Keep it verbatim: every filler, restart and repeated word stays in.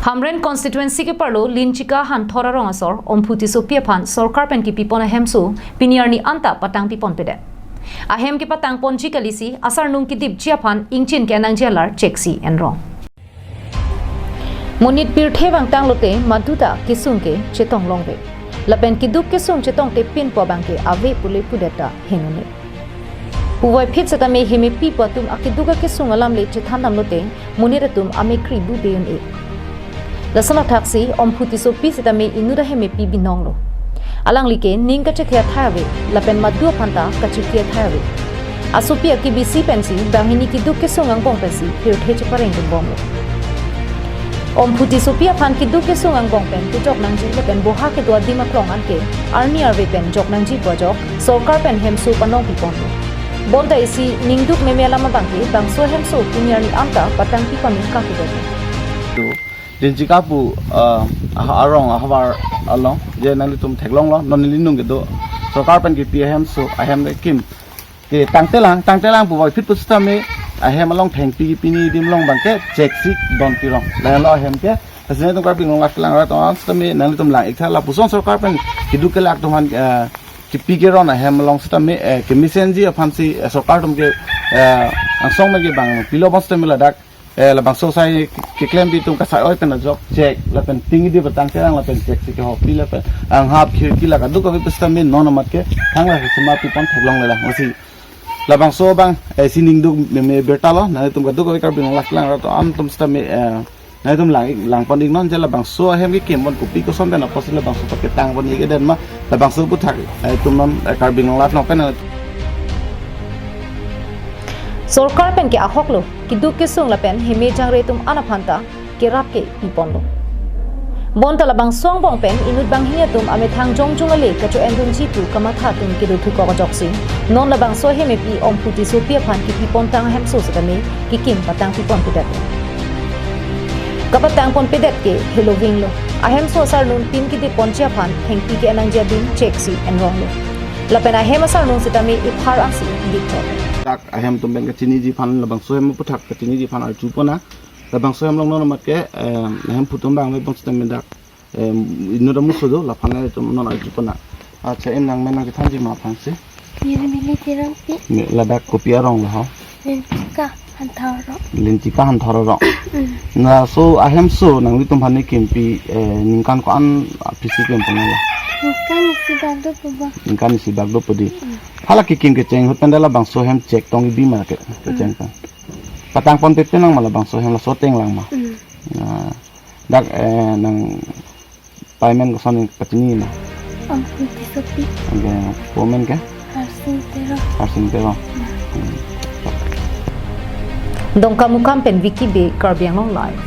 Hamren constituency ke-arlo Linchika Hanthor arong asor Omphu Tissopi aphan sorkar pen kepipon ahemso pini arni anta patangpipon pedet. Ahem kepatangponji kalisi asarnung kedipji aphan ingchin ke-enangji alar cheksi enrong. Monit pirthe vangtang lote maduta kesung ke chetong longve. Lapen keduk kesung chetongte pinpo abangke ave pule pudet ta henune. Puvoiphit setame hemepi pu atum akeduk akesung alam le chethan dam lote monit atum amekri bu be un-e. Lason athaksi Omphu Tissopi setame inut ahemepi binong lo. Alangli ke ning kachethe athai ave, lapen madu aphan ta kachiki athai ave. Asopi akebisi pensi banghini keduk kesung angbong pensi pirthe chepareng dunbomlo. Omphu Tissopi aphan keduk kesung angbong pen kejok nangji lapen boha kedo adim aklong anke arni arve pen jok nangji pu ajok sorkar pen hemso panong piponlo. Bonta isi ningduk meme alam abangke bangso hemso pini arni anta patangpi pame kakedo. Linchika pu, ah, ah, arong ahavar along je nanglitum theklonglo, non neli nung kedo sorkar pen kepi ahemso ahem kekim ke tangtelang, tangtelang puvoiphit pu setame ahem along thengpi pini adim along abangke cheksi don pirong. Lahenlo ahem ke, President atum Karbi Anglong lak lang rat on setame nanglitum lang-iktha lapuson sorkar pen keduk kelak atum aphan, eh, kepi keron ahem along setame, eh, kemesenji aphansi, eh, sorkar atum ke, eh, angsong pen ke bang pilo bon setame ladak, eh, labangso sai keklem pi atum kasai oi pen ajok chek lapen tinggi di petang terang lapen cheksi kehopi lapen anghap khirki la kaduk kave pu setame non amat ke thang la sema pipon theklonglelang. Lasi labangso abang, eh, si ningduk meme birta lo, nanglitum kaduk kave Karbi Anglong lak lang rat on atum setame, eh, nanglitum lang, langpon-iknon je labangso ahem kekim pon kopi koson pen apotsi labangso paketangpon-ik-edet ma, labangso aphuthak, eh, itum non, eh, Karbi Anglong lak long pen, eh. Sorkar pen ke ahok lo, keduk kesung lapen heme jangre atum an aphan ta kerap ke piponlo. Bonta labangso angbong pen inut banghini atum amethang jongjung ale kacho-endunji pu kamatha atum kedo thukok ajoksi non labangso hemepi Omphu Tissopi aphan kepipontang ahemso setame kekim patangpipon pedet. Kapatangpon pedet ke heloving lo. Ahemso asarnung pin kedipponji aphan thengpi ke-enangji adim cheksi enronglo. Lapen ahem asarnung setame ephar ansi dipthot. Dak ahem atum pen kachiniji aphan labangso ahem aphuthak kachiniji aphan arjupon nang. Labangso ahem along non amat ke, eh, ahem phutum abang me bang setame dak, eh, inut amuso do, laphan le itum non arjupon nang. Acha, em nang men nangkethanji ma aphansi? Nirmili Terangpi. Me ladak kopi arong lo ho? Linchika Hanthor arong. Linchika Hanthor arong. Mm. Laso ahemso nanglitum aphan ne kimpi, eh, ningkan ko-an aphisi kempon nanglo? Ningkan isi bak do pu ba. Ningkan isi bak do pu di. Mm. Hala kekim kecheng ahut pen da labangso ahem chek tong kebi ma ke, kecheng tong. Patangpon pepe nang ma labangso ahem laso ateng lang ma. Mm. Na, dak, eh, nang payment koson pachini ma? Omphu Tissopi. Oke, po amen ke? Harsing Terang. Harsing Terang. Hmm. Dongkamukam pen Vicky Bey, Karbi Anglong Live.